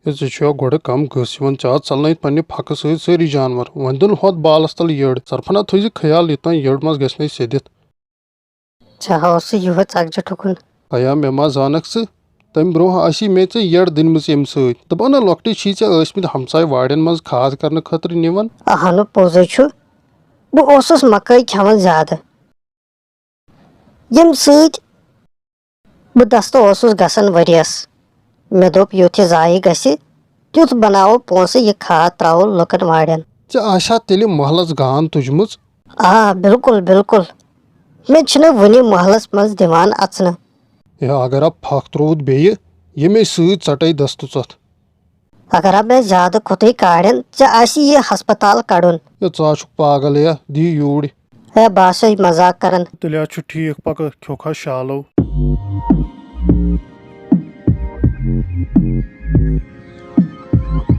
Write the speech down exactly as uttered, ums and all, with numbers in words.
ہے، ژےٚ چھُیا گۄڈٕ کم گٔژھ یِوان؟ ژےٚ آو ژلنٲوِتھ پننہِ پھکہٕ سۭتۍ سٲری جانور۔ وۄنۍ دِن ہۄتھ بالس تل یٔڈ۔ سرفنا، تھٲیزِ خیال یوٚتام یٔڈ منٛز گژھِ نَے سیٚدِتھ۔ ژےٚ ہاو سُہ یُہے ژکجہِ ٹھُکُن۔ ہیا، مےٚ ما زانکھ ژٕ؟ تمہِ برونٛہہ آسی مےٚ ژےٚ یٔڈ دِنمٕژ ییٚمہِ سۭتۍ۔ دوٚپُن نا، لۄکٹہِ چھی ژےٚ ٲسمٕتۍ ہمساے وارٮ۪ن منٛز کھاد کرنہٕ خٲطرٕ نِوان۔ اہنُو، پوٚزے چھُ۔ بہٕ اوسُس مکٲے کھٮ۪وان زیادٕ، ییٚمہِ سۭتۍ بہٕ دستہٕ اوسُس گژھان ؤریَس۔ مےٚ دوٚپ، یُتھ یہِ ضایع گژھِ، تیُتھ بناوو پونٛسہٕ، یہِ کھاد ترٛاوو لُکن وارٮ۪ن۔ ژےٚ آسہِ ہا تیٚلہِ محلس گان تُجمٕژ؟ آ، بالکل، بالکل۔ مےٚ چھِنہٕ وُنہِ محلس منٛز دِوان اژنہٕ۔ ہے، اگر اَ پھکھ ترٛووُتھ بیٚیہِ، ییٚمے سۭتۍ ژٹے دستہٕ ژۄتھ۔ اگر اَ مےٚ زیادٕ کھوٚتُے کاڑٮ۪ن، ژےٚ آسی یہِ ہسپتال کڑُن۔ ہے، ژٕ ہا چھُکھ پاگل، ہے، دِ یوٗرۍ۔ ہے، بہٕ ہسا چھُس مذاق کران۔ تیٚلہِ ہا چھُ ٹھیٖک، پکہٕ کھیوٚکھ ہا شالو۔